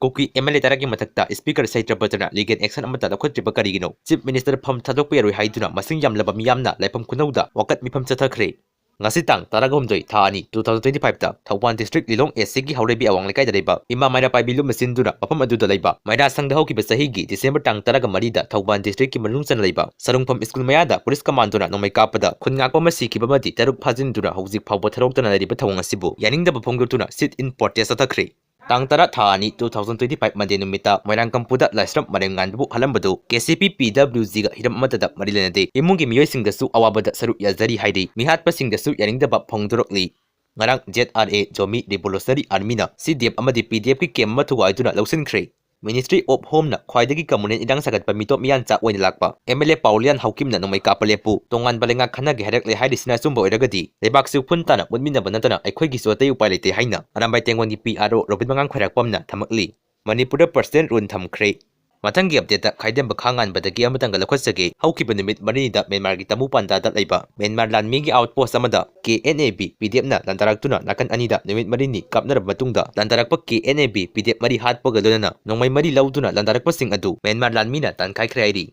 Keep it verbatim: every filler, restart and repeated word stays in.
Kuki M L A ꯇꯔꯥꯒꯤ ꯃꯊꯛꯇ Speaker ꯁꯩꯇ꯭ꯔꯕꯇꯅ legal action ꯑꯃꯠꯇ ꯂꯧꯈꯠꯇ꯭ꯔꯤꯕ ꯀꯔꯤꯒꯤꯅꯣ? Chief Minister ꯐꯝ ꯊꯥꯗꯣꯛꯄ ꯌꯥꯔꯣꯏ ꯍꯥꯏꯗꯨꯅ ꯃꯁꯤꯡ ꯌꯥꯝꯂꯕ ꯃꯤꯌꯥꯝꯅ ꯂꯥꯏꯐꯝ ꯈꯨꯅꯧꯗ ꯋꯥꯀꯠ ꯃꯤꯐꯝ ꯆꯠꯊꯈ꯭ꯔꯦ꯫ ꯉꯁꯤ ꯇꯥꯡ ꯇꯔꯥꯍꯨꯝꯗꯣꯏ ꯊꯥ ꯑꯅꯤ two thousand twenty five ꯇ Thoubal district Lilong A C ꯒꯤ ꯍꯧꯔꯩꯕꯤ ꯑꯋꯥꯡ ꯂꯩꯀꯥꯏꯗ ꯂꯩꯕ ꯏꯃꯥ ꯃꯩꯔꯥ ꯄꯥꯏꯕꯤ ꯂꯨꯞ ꯃꯆꯤꯟꯗꯨꯅ ꯃꯐꯝ ꯑꯗꯨꯗ ꯂꯩꯕ ꯃꯩꯔꯥ ꯁꯪꯗ ꯍꯧꯈꯤꯕ ꯆꯍꯤꯒꯤ December ꯇꯥꯡ ꯇꯔꯥꯒ ꯃꯔꯤꯗ ꯊꯧꯕꯥꯜ district ꯀꯤ ꯃꯅꯨꯡ ꯆꯟꯅ ꯂꯩꯕ ꯁꯔꯨꯡꯐꯝ school ꯃꯌꯥꯗ police commando ꯅ ꯅꯣꯡꯃꯩ ꯀꯥꯞꯄꯗ ꯈꯨꯟ ꯉꯥꯛꯄ ꯑꯃ ꯁꯤꯈꯤꯕ ꯑꯃꯗꯤ ꯇꯔꯨꯛ ꯐꯥꯖꯤꯟꯗꯨꯅ ꯍꯧꯖꯤꯛ ꯐꯥꯎꯕ ꯊꯥꯗꯣꯛꯇꯅ ꯂꯩꯔꯤꯕ ꯊꯧꯑꯣꯡ ꯑꯁꯤꯕꯨ ꯌꯥꯅꯤꯡꯗꯕ ꯐꯣꯡꯗꯣꯛꯇꯨꯅ sit-in protest ꯆꯠꯊꯈ꯭ꯔꯦ꯫ ꯇꯥꯡ ꯇꯔꯥ ꯊꯥ ꯑꯅꯤ two thousand twenty five Monday ꯅꯨꯃꯤꯠꯇ ꯃꯣꯏꯔꯥꯡꯀꯝꯄꯨꯗ ꯂꯥꯏꯁ꯭ꯔꯝ ꯃꯔꯦꯝ ꯉꯥꯟꯕꯕꯨ ꯍꯥꯠꯂꯝꯕꯗꯨ K C P P W G ꯒ ꯍꯤꯔꯝ ꯑꯃꯠꯇꯗ ꯃꯔꯤ ꯂꯩꯅꯗꯦ꯫ ꯏꯃꯨꯡꯒꯤ ꯃꯤꯑꯣꯏꯁꯤꯡꯗꯁꯨ ꯑꯋꯥꯕꯗ ꯁꯔꯨꯛ ꯌꯥꯖꯔꯤ ꯍꯥꯏꯔꯤ꯫ ꯃꯤꯍꯥꯠꯄꯁꯤꯡꯗꯁꯨ ꯌꯥꯅꯤꯡꯗꯕ ꯐꯣꯡꯗꯣꯔꯛꯂꯤ꯫ ꯉꯔꯥꯡ Z R A Zomi Revolutionary Army ꯅ C D F ꯑꯃꯗꯤ P D F ꯀꯤ camp ꯑꯃ ꯊꯨꯒꯥꯏꯗꯨꯅ ꯂꯧꯁꯤꯟꯈ꯭ꯔꯦ꯫ Ministry of Home ꯅ ꯈ꯭ꯋꯥꯏꯗꯒꯤ ꯀꯃꯟ ꯑꯦꯟ ꯏꯔꯥꯡ ꯁꯥꯒꯠꯄ ꯃꯤꯇꯣꯞ ꯃꯤꯌꯥꯟ ꯆꯥꯛ ꯑꯣꯏꯅ ꯂꯥꯛꯄ M L A ꯄꯥꯎꯂꯤꯌꯥꯟ ꯍꯥꯎꯀꯤꯝꯅ ꯅꯣꯡꯃꯩ ꯀꯥꯞꯄ ꯂꯦꯞꯄꯨ, ꯇꯣꯉꯥꯟꯕ ꯂꯩꯉꯥꯛ ꯈꯟꯅꯒꯦ ꯍꯥꯏꯔꯛꯂꯦ ꯍꯥꯏꯔꯤꯁꯤꯅ ꯑꯆꯨꯝꯕ ꯑꯣꯏꯔꯒꯗꯤ ꯂꯩꯕꯥꯛꯁꯤ ꯎꯐꯨꯟ ꯇꯥꯅ ꯃꯨꯠꯃꯤꯟꯅꯕ ꯅꯠꯇꯅ ꯑꯩꯈꯣꯏꯒꯤꯁꯨ ꯑꯇꯩ ꯎꯄꯥꯏ ꯂꯩꯇꯦ ꯍꯥꯏꯅ ꯑꯔꯥꯝꯕꯥꯏ ꯇꯦꯡꯒꯣꯟꯒꯤ P R O ꯔꯣꯕꯤꯟ ꯃꯉꯥꯡ ꯈ꯭ꯋꯥꯏꯔꯥꯛꯄꯝꯅ ꯊꯝꯃꯛꯂꯤ꯫ ꯃꯅꯤꯄꯨꯔꯗ President Rule ꯊꯝꯈ꯭ꯔꯦ꯫ ꯃꯊꯪꯒꯤ update ꯇ ꯈꯥꯏꯗꯦꯝꯕ ꯈꯥ ꯉꯥꯟꯕꯗꯒꯤ ꯑꯃꯇꯪꯒ ꯂꯧꯈꯠꯆꯒꯦ꯫ ꯍꯧꯈꯤꯕ ꯅꯨꯃꯤꯠ ꯃꯔꯤꯅꯤꯗ ꯃ꯭ꯌꯥꯟꯃꯥꯔꯒꯤ ꯇꯃꯨ ꯄꯥꯟꯗꯥꯗ ꯂꯩꯕ ꯃ꯭ꯌꯥꯟꯃꯥꯔ ꯂꯥꯟꯃꯤꯒꯤ outpost ꯑꯃꯗ K N A B P D F ꯅ ꯂꯥꯟꯗꯥꯔꯛꯇꯨꯅ ꯅꯥꯀꯟ ꯑꯅꯤꯗ ꯅꯨꯃꯤꯠ ꯃꯔꯤꯅꯤ ꯀꯥꯞꯅꯔꯕ ꯃꯇꯨꯡꯗ ꯂꯥꯟꯗꯥꯔꯛꯄ K N A B P D F ꯃꯔꯤ ꯍꯥꯠꯄꯒ ꯂꯣꯏꯅꯅ ꯅꯣꯡꯃꯩ ꯃꯔꯤ ꯂꯧꯗꯨꯅ ꯂꯥꯟꯗꯥꯔꯛꯄꯁꯤꯡ ꯑꯗꯨ ꯃ꯭ꯌꯥꯟꯃꯥꯔ ꯂꯥꯟꯃꯤꯅ ꯇꯥꯟꯈꯥꯏꯈ꯭ꯔꯦ ꯍꯥꯏꯔꯤ꯫